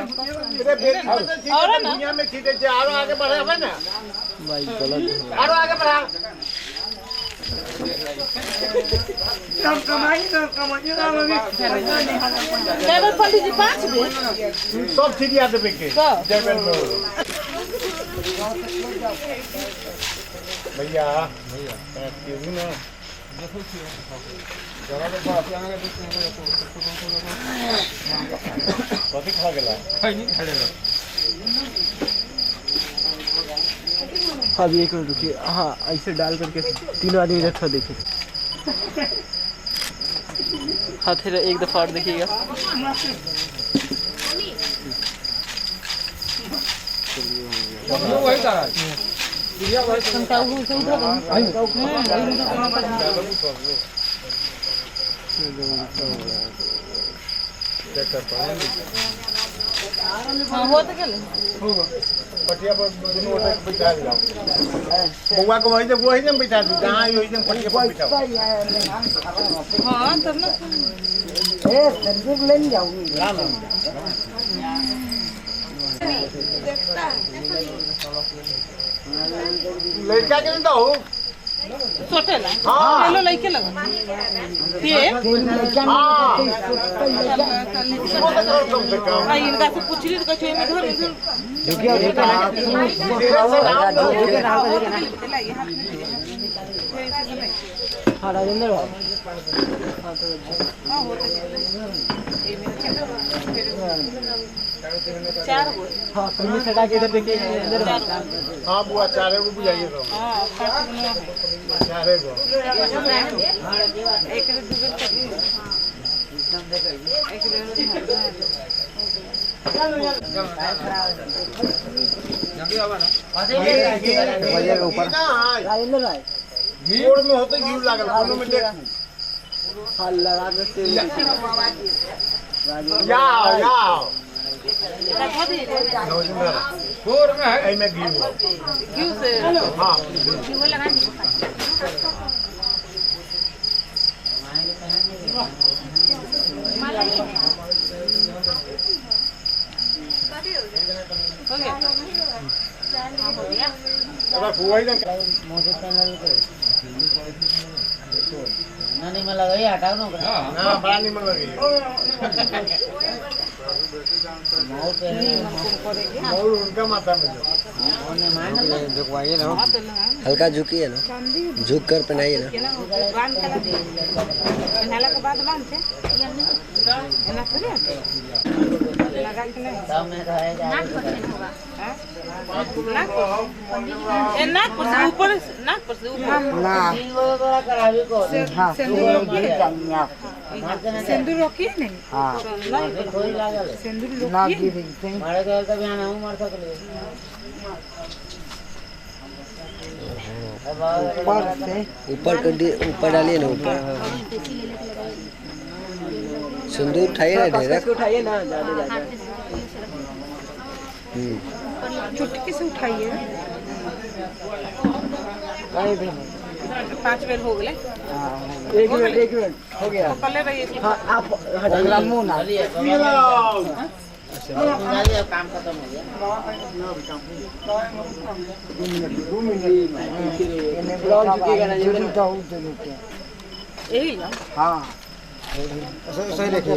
और दुनिया में छीटे छै आरो आगे बढ़ाबे ना भाई गलत हो। आरो आगे बढ़ा। हम कमाई ना कमाई ना मम्मी। ड्राइवर पंडित जी 5 बेर सब छिटिया देबे के जयबेन में भैया भैया केहू ना कथी खा गेला? अभी एक मिनट रुकिए। हाँ ऐसे डाल करके तीनों आदमी रखा देखिए। हाँ फिर एक दफा और देखिएगा। हाँ हो तो गेलै। पटिया पर दुनू गोटे के बैठा दिया। बउआ के वही वही ने बैठा दी जहाँ वही ने पटिया पर बैठाओ। हाँ तब ना ए संदूक लेने जाऊंगी। लड़का के नहीं दो। सोटेला हाँ। तेलो लइके लगा तेल। हाँ उसको तो करो कम से कम। आ इनका से पूछली तो कहै एमे धर धर हाँ राजेंद्र बाबू। हां हो तो चार गो। हाँ कहीं सटा के इधर देखिए इधर। हाँ बुआ चारे को बुझाइए तो। हां पांच गो चारे को एक दू बेर कर एक बेर ऊपर राजेंद्र भाई गोड़ में होते घी लागल कोनो में देख। हाँ लगा के तेल जाओ जाओ गोड़ में है एमे घी हो घी से। हां घी लगा हो गया हो गया। अरे वही ना ना नहीं मन लगे हटाओ ना ओकरा। ना बड़ा निमन लगे और उनका माथा में जो झुकवाइए ना, हल्का झुकिए ना, झुक कर पहनाइए ना। बांध के पहनाला के बाद बांध के एना थोड़ी लगा के नहीं सब में रहेगा। नाक पर नाक पर से ऊपर नाक पर से ऊपर ना तीन गो तोरा कराबी को सिंदूर सिंदूर रोकिए नहीं। हां थोड़ी लागल सिंदूर ना रोकिए गिरी मारे गए त बिहान हम मर सकले। ऊपर से ऊपर कर दिए, ऊपर डालिए ना, ऊपर सिंदूर उठाइए ना, ढेर उठाइए ना, ज्यादा ज्यादा। चुटकी से उठाइए। कहीं भी नहीं। 5 बेर हो गए। एक मिनट एक मिनट हो गया। पकड़ रही। हाँ आप हटाइए मुंह ना। काम खत्म हो गया। 2 मिनट यही हाँ सही देखिए।